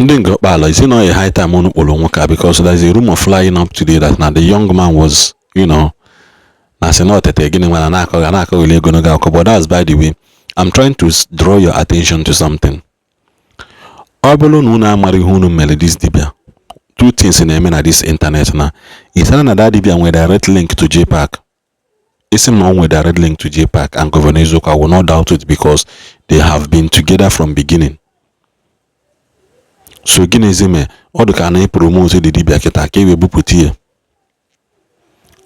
Ndị Ngor Okpala, is it not a high time unu kpọrọ nwoke a? Because there is a rumor flying up today that na the young man was na sị na otete gịnị nwere na-akọghị na-akọghịli ego n'oge akụkọ. But that's by the way. I'm trying to draw your attention to something. Ọ bụrụ na unu amara ihe unu mere this dibia, two things na-eme na this internet na isara na that dibia nwere direct link to JPAC. Isi m na o nwere direct link to JPAC and Governor Eziokwu, I will not doubt it because they have been together from beginning. So gịnịzi mee ọ dị ka a na-epromote the dibia kịta ka e wee bupụta ya?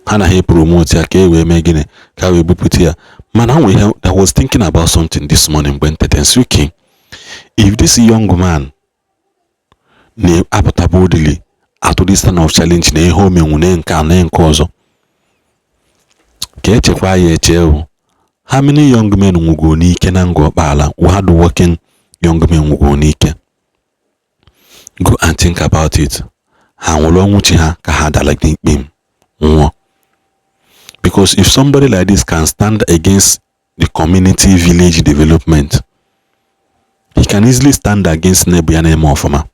Ha na ha epromote ya ka e wee mee gịnị? Ka wee bupụta ya. Mana nwere ihe I was thinking about something this morning mgbe m tete nsị, okay, if this young man na-apụta boldly atụ this kind of challenge na ihe omenwu na nke a na nke ọzọ, ka echekwa ya eche o, how many young men nwụgo n'ike na Ngor Okpala? Hard working young men nwụgo n'ike. Go and think about it. Ha nwụrụ ọnwụ chi ha ka ha dara n'ikpe nwụọ? Because if somebody like this can stand against the community village development, he can easily stand against neighbor ya na-eme ọfụma.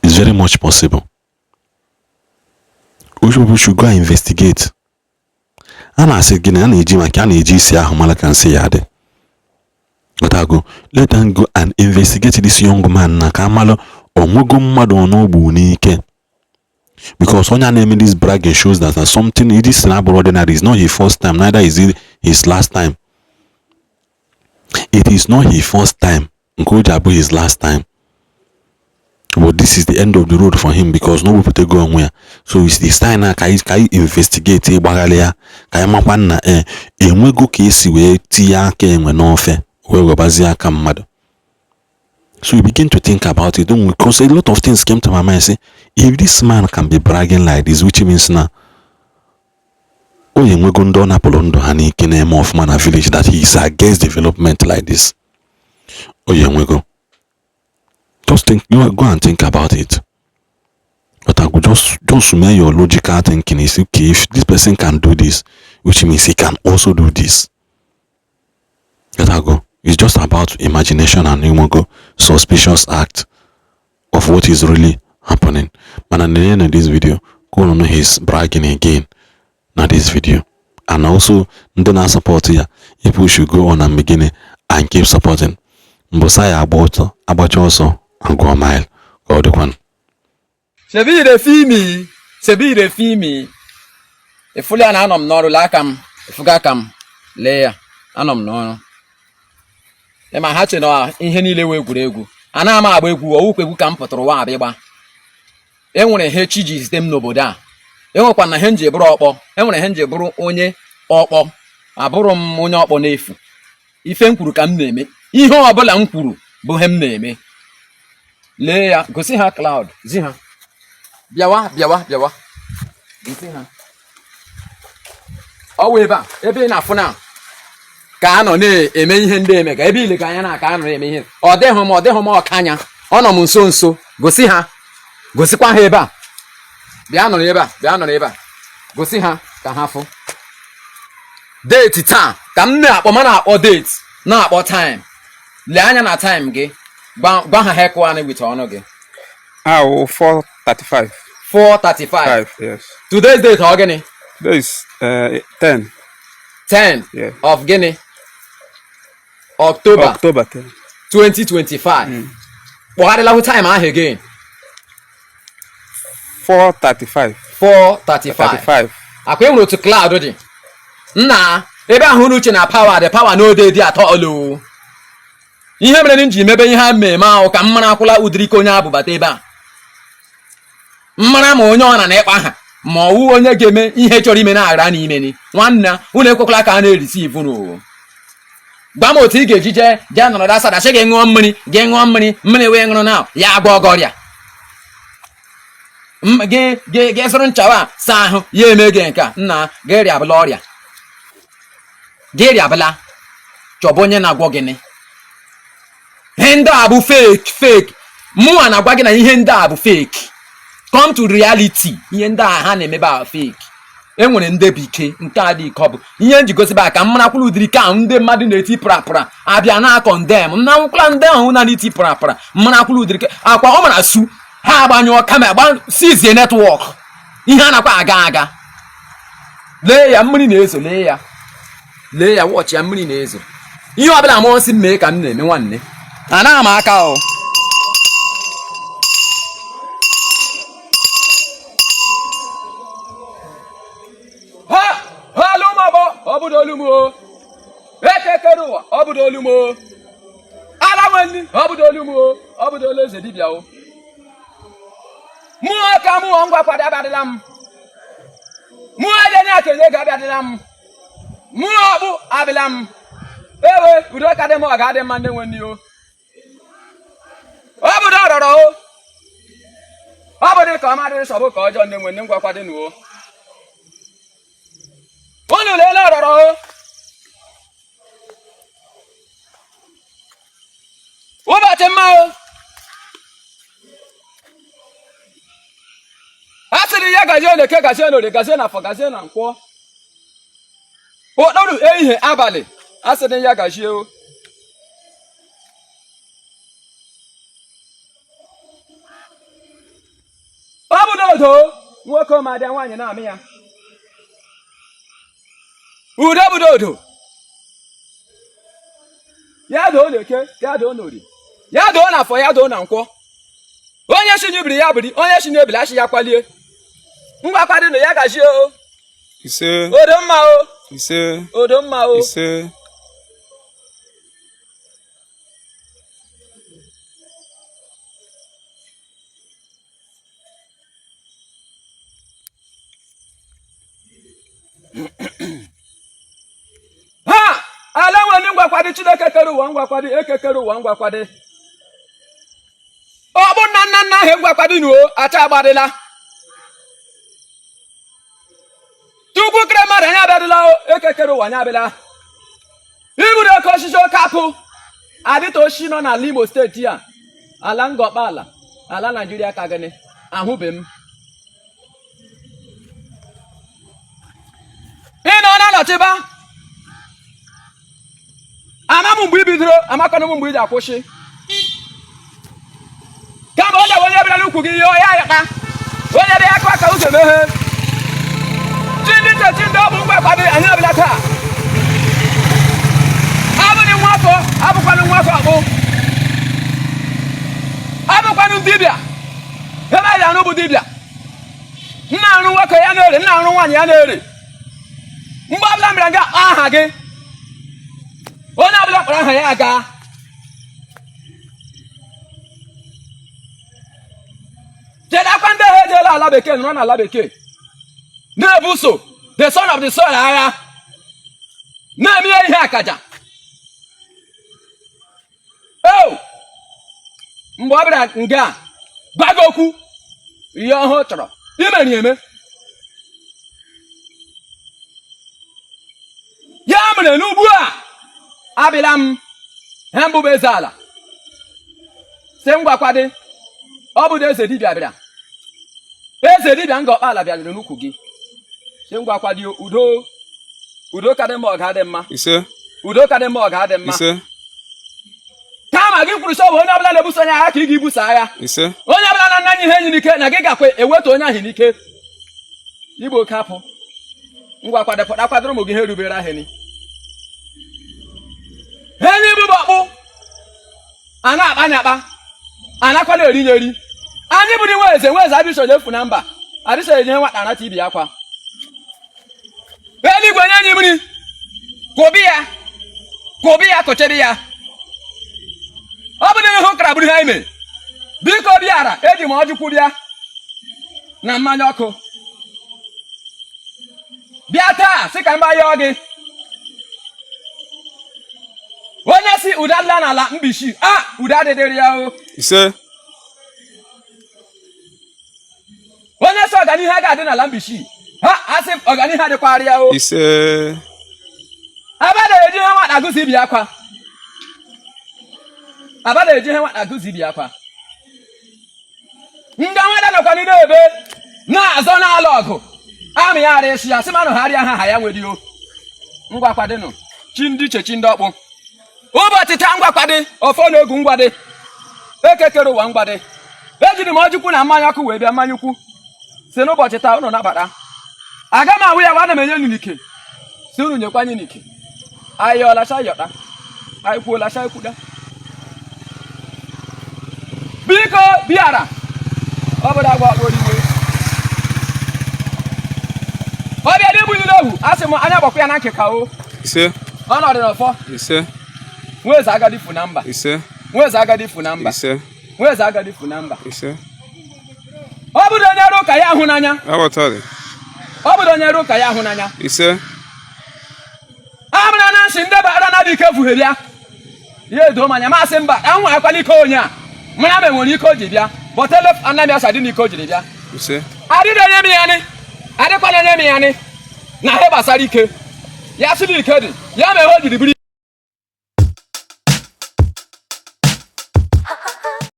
It's very much possible. We should go and investigate. A na-asị gị na a na-eji maka a na-eji isi ahụ mara ka nsị ya dị. Gotago, let them go and investigate this young man na ka amalụ onwego mmadụ ọnụogbu n'ike, because onye a na-eme this bragging shows that something this na abụrụ ordinary. Is not his first time, neither is it his last time. It is not his first time nke o ji abụ his last time, but this is the end of the road for him because na o wepụtago onwe ya. So it's the time na ka anyị investigate, ịgbagharị ya ka anyị makwa na e enwego ka esi wee tinye aka enwe n'ofe wee webazie aka mmadụ. So you begin to think about it, don't, because a lot of things came to my mind, say if this man can be bragging like this, which means na o enwego ndị ọ napụrụ ndụ ha n'ike na-eme ọfụma na village, that he is against development like this. O enwego. Just think, you go and think about it. But I could just make your logical thinking is, okay, if this person can do this, which means he can also do this. Let her go. It's just about imagination and go suspicious act of what is really happening. But at the end of this video, go on, he's bragging again. Na this video. And also ndị na-support ya, people should go on and begin and keep supporting. Mbụsa ya agba ọtọ agbacha ọsọ agụọ mile ka ọ dịkwanụ. Shebi you dey feel me? Shebi you dey feel me? Ịfụli ya na anọ m n'ọrụ. Lee aka m, ịfụga aka m, lee ya, anọ m n'ọrụ. Ịma ha che na ihe niile wee egwuregwu. Anaghị m agba egwu ọwụkwa egwu ka m pụtara ụwa abịa ịgba. E nwere ihe chi ji zite m n'obodo a. Enwekwa na ihe m ji bụrụ ọkpọ. Enwere ihe m ji bụrụ onye ọkpọ. Abụrụ m onye ọkpọ n'efu. Ife m kwuru ka m na-eme. Ihe ọbụla m kwuru bụ ihe m na-eme. Lee ya, gosi ha cloud, zi ha. Bịawa, bịawa, bịawa, gosi ha. Ọ wụ ebe a, ebe ị na-afụ na ka a nọ na-eme ihe ndị eme ka ebe ile ka anya na ka a nọ na-eme ihe. Ọ dịghị m, ọ dịghị m ọkanya. Ọ nọ m nso nso. Gosi ha, gosikwa ha ebe a. Bịa nọrọ ebe a, bịa nọrọ ebe a, gosi ha ka ha fụ date taa ka m na-akpọ. Ma na-akpọ date, na-akpọ time. Lee anya na time gị. Gwa ha hekwanị with ọnụ gị. Ah, 4:35. 4:35. 5, yes. Today's date ọ gịnị? Today is 10. 10 Yeah. of gịnị? October. October 10. 2025. Kpọgharịla time ahụ again. 4:35. 4:35. 35. Akwa enwere otu cloud dị nna ebe ahụ. Unu uche na power dị, power n'ode dị atọ olu. Ihe mere m ji mebe ihe a mmemme ahụ ka m mara akwụla ụdịrị ike onye abụbata ebe a, mmara ma onye ọ na na-ịkpa aha ma ọwụ onye ga-eme ihe chọrọ ime na-aghara n'ime ni. Nwanne, unu ekwekwala ka a na-erisi ivu n'ụwa. Gwa m otu ị ga-eji jee jee nọrọ dasada sị gị ṅụọ mmiri, gị ṅụọ mmiri, mmiri wee ṅụrụ na ya agwọ gị ọrịa. Gị zụrụ nchawa saa ahụ ya eme gị nke a. Nna, gị rịabụla ọrịa, gị rịabụla. Chọba onye na-agwọ gịnị. Ihe ndị a bụ fake, fake. Mụnwa na-agwa gị na ihe ndị a bụ fake. Come to reality. Ihe ndị a ha na-emebe a fake. E nwere ndị bụ ike nke a dị ike. Ọ bụ ihe nji gosiba ka m marakwụla ụdịrị ike ahụ ndị mmadụ na-eti prapra abịa na condemn m na nwụkwala ndị ahụ na eti prapra. Marakwụla ụdịrị ike akwa ọ mara su ha agbanyụọ camera, gba sizie network, ihe a nakwa aga aga. Lee ya, mmiri na-ezo. Lee ya, lee ya, watch ya, mmiri na-ezo. Ihe ọbụla mmụọ nsị m mee ka m na-eme. Nwanne, anaghị m aka o. Ha ha alụ m ọbọ, ọ bụdo olu m o. Ekekere ụwa, ọ bụdo olu m o. Ala nwanne, ọ bụdo olu m o. Ọ bụdo olu eze dibịa o. Mụọ ka mụọ ngwa kwado abịadịla m. Mụọ ejenye akenye ego abịadịla m. Mụọ ọkpụ abịla m. Ewe udo ka dị m, ọ ga-adị mma ndị nwe nni o. Ọ bụdo ọrọrọ o. Ọ bụ dị ka ọma dịrị sọbụ ka ọjọọ ndị nwe nne ngwa kwadịnụ o. Unu leele ọrọrọ o. Ụbọchị mma o. A sịrị ya gazie na eke, gazie na orie, gazie na afọ, gazie na nkwọ, ụtụtụ, ehihie, abalị. A sịrị ya gazie o. Ọ bụ n'odo nwoke ma dị nwaanyị na-amị ya udo bụ n'odo ya doo n'eke, ya doo n'orie, ya doo n'afọ, ya doo na nkwọ. Onye si n'ibiri ya biri, onye si n'ebili asị ya kwalie. Ngwa kwadịnụ, ya gazie o. Ise. Odo mma o. Ise. Odo mma o. Ise. Ha ala nwere ngwakwadị. Chineke kere ụwa ngwakwadị, eke kere ụwa ngwakwadị, ọ bụ nna nna nna ahụ ngwakwadị nuo acha agbadịla. Chukwu kere mmadụ anya abịadịla o, eke kere ụwa anya abịala. Iburu oke osisi, oke akụ adịta oshi nọ n'ala Imo steeti a, ala Ngọkpala, ala Naijiria ka gịnị ahụbe m. Ị nọ na nọchịba ama m mgbe i bidoro, amakwanụ m mgbe i ji akwụsị. Kama onye onye bịara n'ukwu gị ihe ya yakpa onye bịa akụ aka ụzọ emeghe. Chi ndị nche, chi ndị ọ bụ ngwa kwado anyị abịala taa. Abụghị nwa afọ, abụkwanụ nwa afọ akpụ, abụkwanụ dibịa. Ebe anyị arụ bụ dibịa nna arụ nwoke ya na-ere, nna arụ nwaanyị ya na-ere. Mgbe ọbụla m bịara nga akpọ aha gị, onye ọbụla kpọrọ aha ya aga. Chedakwa ndị ha ejeela ala bekee, nọrọ n'ala bekee na-ebuso the son of the soil agha, na-eme ihe akaja o. Mgbe ọ bịara nga gwa gị okwu ihe ọhụụ chọrọ imeri eme ya mere n'ugbu a abịala m ha mbụ bụ eze ala si ngwakwadị. Ọ bụ eze dibịa bịara, eze dibịa nga ọkpala bịarịrị n'ukwu gị si ngwakwadị. Udo, udo ka dị mma, ọ ga-adị mma. Ise. Udo ka dị mma, ọ ga-adị mma. Ise. Kama gị kwuru sọ bụ onye ọbụla na-ebuso onye agha ka ị ga-ebuso agha. Ise. Onye ọbụla na-ana anyị ihe enyi n'ike na gị gakwa eweta onye ahụ n'ike. Igbo oke apụ ngwa kwado pụta kwadoro ụmụ gị ihe rubere ahịnị enyi bụ ọkpụ a na-akpa anya akpa a nakwana eri nye eri. Anyị bụ ndị nwe eze, nwe eze adịso efu na mba adịso eji ihe nwata anata ibi akwa. Eluigwe nye anyị mmiri, kụbi ya, kụbi ya, kụchebe ya. Ọ bụrụ na ihe ụkara bụrụ ihe anyị mere, biko bịara eji m ọjị kwu bịa na mmanya ọkụ bịa taa sị ka m yọọ gị. Onye si udo adịla n'ala Mbishi a, udo adịdịrị ya o. Ise. Onye si ọganihu a ga-adị n'ala Mbishi ha, asị ọganihu adịkwara ya o. Ise. Aba na-eji ihe nwata agụzi ibi akwa, aba na-eji ihe nwata agụzi ibi akwa. Ndị nwata nọkwa n'ide ebe na-azọ n'ala ọgụ. Amị ya ara esi ya sị manụ ha arịa ha ha ya nwere o. Ngwa kwadịnụ chi ndị iche chi ndị ọkpụ. Ụbọchị taa ngwa kwadị ọfọ na ogu ngwadị. Ekekere ụwa ngwadị. Ejiri m ọjị na mmanya ọkụ wee bịa mmanya ukwu. Si n'ụbọchị taa unu nabata. Aga m ahụ ya wa ana m enye unu ike. Si unu nyekwa anyị n'ike. Anyị ọlacha yọta. Anyị kwuola cha ekwuda. Biko bịara. Ọ bụrụ agwa akpọrọ iwe. Ọ bịa n'igbu niile ohu, asị m anya gbakwa ya na nkịka o. Ise. Ọnọdụ n'ọfọ. Ise. Nweze agadi fu na mba. Ise. Nweze agadi fu na mba. Ise. Nweze agadi fu na mba. Ise. Ọ bụrụ onye rụ ụka ya ahụ n'anya. Aghọtara. Ọ bụrụ onye rụ ụka ya ahụ n'anya. Ise. Amara na nsị ndị bara na dị ike fuhere ya. Ya edo m anya masị mba anwa akwala ike onye a. Mara ma enwere ike o ji bịa. Bọtele anamịa sadị n'ike o jiri bịa. Ise. Adịghị onye mi ya ni. Adịkwana onye mi ya ni. Na ihe gbasara ike. Ya sị na ike dị. Ya mere o jiri bụrụ